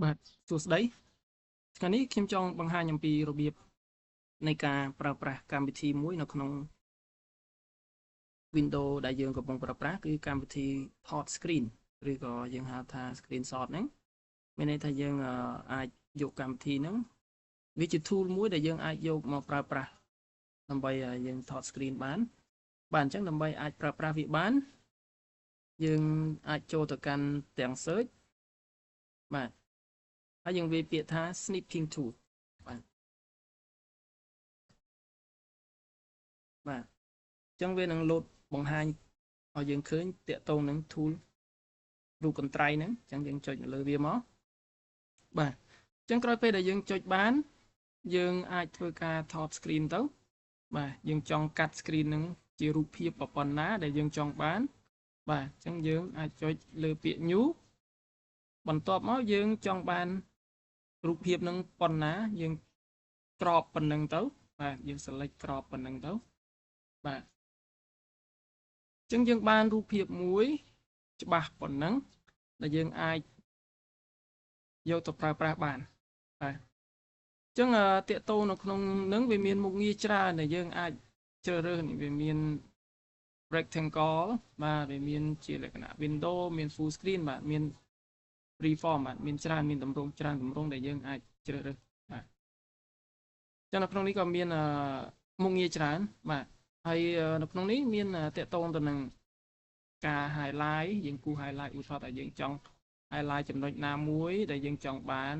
បាទសួស្តីថ្ងៃនេះខ្ញុំចង់បង្ហាញអំពីរបៀបនៃការប្រើប្រាស់កម្មវិធីមួយនៅក្នុង Windows ដែលយើងកំពុងប្រើប្រាស់គឺកម្មវិធីថត screen ឬក៏យើងហៅថា screenshot ហ្នឹងមានន័យថាយើងអាចយកកម្មវិធីហ្នឹងវាជា tool មួយដែលយើងអាចយកមកប្រើប្រាស់ដើម្បីយើងថត screen បានបាទអញ្ចឹងដើម្បីអាចប្រើប្រាស់វាបានយើងអាចចូលទៅកាន់ទាំង search បាទហើយយើងវាយពាក្យថា snipping tool បាទបាទអញ្ចឹងវានឹងលោតបង្ហាញឲ្យយើងឃើញតាក់ទងនឹង tool រូបកន្ត្រៃហ្នឹងអញ្ចឹងយើងចុចនៅលើវាមកបាទអញ្ចឹងក្រោយពេលដែលយើងចុចបានយើងអាចធ្វើការថត screen ទៅបាទយើងចង់កាត់ screen ហ្នឹងជារូបភាពប៉ុណ្ណាដែលយើងចង់បានបាទអញ្ចឹងយើងអាចចុចលើពាក្យ new បន្ទាប់មកយើងចង់បានរូបភាពនឹងប៉ុណ្ណាយើងក្របប៉ុណ្ណឹងទៅបាទយើង select ក្របប៉ុណ្ណឹងទៅបាទអញ្ចឹងយើងបានរូបភាពមួយច្បាស់ប៉ុណ្ណឹងដែលយើងអាចយកទៅប្រើប្រាស់បានបាទអញ្ចឹងតាកតូនៅក្នុងនឹងវាមានមុខងារច្រើនដែលយើងអាចជ្រើសរើសនេះវាមាន rectangle បាទវាមានជាលក្ខណៈ window មាន full screen បាទមាន freeform បាទមានច្រើនមានតម្រងច្រើនតម្រងដែលយើងអាចជ្រើសរើសបាទចឹងនៅក្នុងនេះក៏មានមុខងារច្រើនបាទហើយនៅក្នុងនេះមានតកតងទៅនឹងការ highlight យើងគូ highlight ឧទាហរណ៍ថាយើងចង់ highlight ចំណុចណាមួយដែលយើងចង់បាន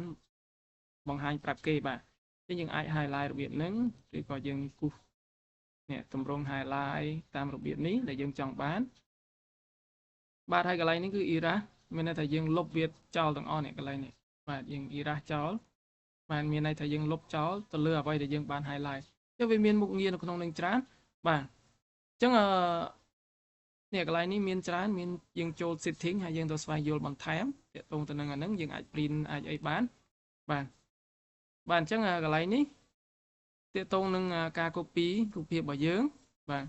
បង្ហាញប្រាប់គេបាទចឹងយើងអាច highlight របៀបហ្នឹងឬក៏យើងគូសនេះតម្រង highlight តាមរបៀបនេះដែលយើងចង់បានបាទហើយកន្លែងនេះគឺ erase មានន័យថាយើងលុបវាចោលទាំងអស់នេះកន្លែងនេះបាទយើង erase ចោលបាទមានន័យថាយើងលុបចោលទៅលើអ្វីដែលយើងបាន highlight ចឹងវាមានមុខងារនៅក្នុងនឹងច្រើនបាទអញ្ចឹងអឺនេះកន្លែងនេះមានច្រើនមានយើងចូល setting ហើយយើងទៅស្វែងយល់បន្ថែមទាក់ទងទៅនឹងអាហ្នឹងយើងអាច print អាចអីបានបាទបាទអញ្ចឹងកន្លែងនេះទាក់ទងនឹងការ copy រូបភាពរបស់យើងបាទ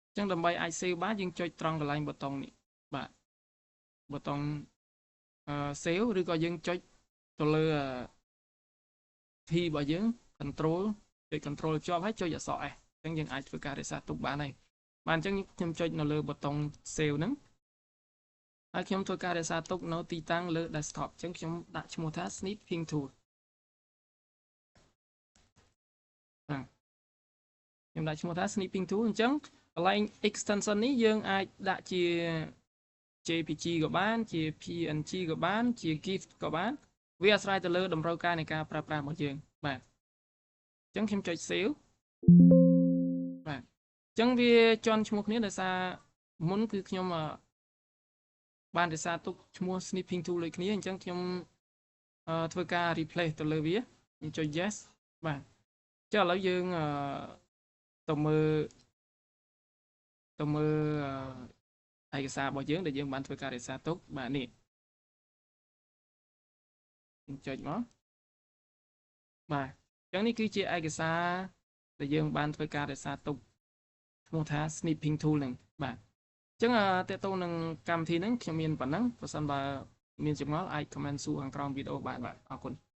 អញ្ចឹងដើម្បីអាច save បានយើងចុចត្រង់កន្លែងប៊ូតុងនេះបាទប៊ូតុង save ឬក៏យើងចុចទៅលើ T របស់យើង control ចុច control ជាប់ហើយចុចអក្សរ S អញ្ចឹងយើងអាចធ្វើការរក្សាទុកបានហើយបាទអញ្ចឹងខ្ញុំចុចនៅលើប៊ូតុង save ហ្នឹងហើយខ្ញុំធ្វើការរក្សាទុកនៅទីតាំងលើ desktop អញ្ចឹងខ្ញុំដាក់ឈ្មោះថា snipping tool បាទខ្ញុំដាក់ឈ្មោះថា snipping tool អញ្ចឹងកន្លែង extension នេះយើងអាចដាក់ជា JPG ក៏បានជា PNG ក៏បានជា GIF ក៏បានវាអាស្រ័យទៅលើតម្រូវការនៃការប្រើប្រាស់របស់យើងបាទអញ្ចឹងខ្ញុំចុច save បាទអញ្ចឹងវាជន់ឈ្មោះគ្នាដោយសារមុនគឺខ្ញុំបានរក្សាទុកឈ្មោះ snipping tool ដូចគ្នាអញ្ចឹងខ្ញុំធ្វើការ replace ទៅលើវាខ្ញុំចុច yes បាទចុះឥឡូវយើងទៅមើលទៅមើលឯកសាររបស់យើងដែលយើងបានធ្វើការរក្សាទុកបាទនេះខ្ញុំចុចមកបាទអញ្ចឹងនេះគឺជាឯកសារដែលយើងបានធ្វើការរក្សាទុកឈ្មោះថា snipping tool ហ្នឹងបាទអញ្ចឹងតើតើនឹងកម្មវិធីហ្នឹងខ្ញុំមានប៉ុណ្ណឹងប្រសិនបើមានចម្ងល់អាច comment សួរខាងក្រោមវីដេអូបានបាទអរគុណ។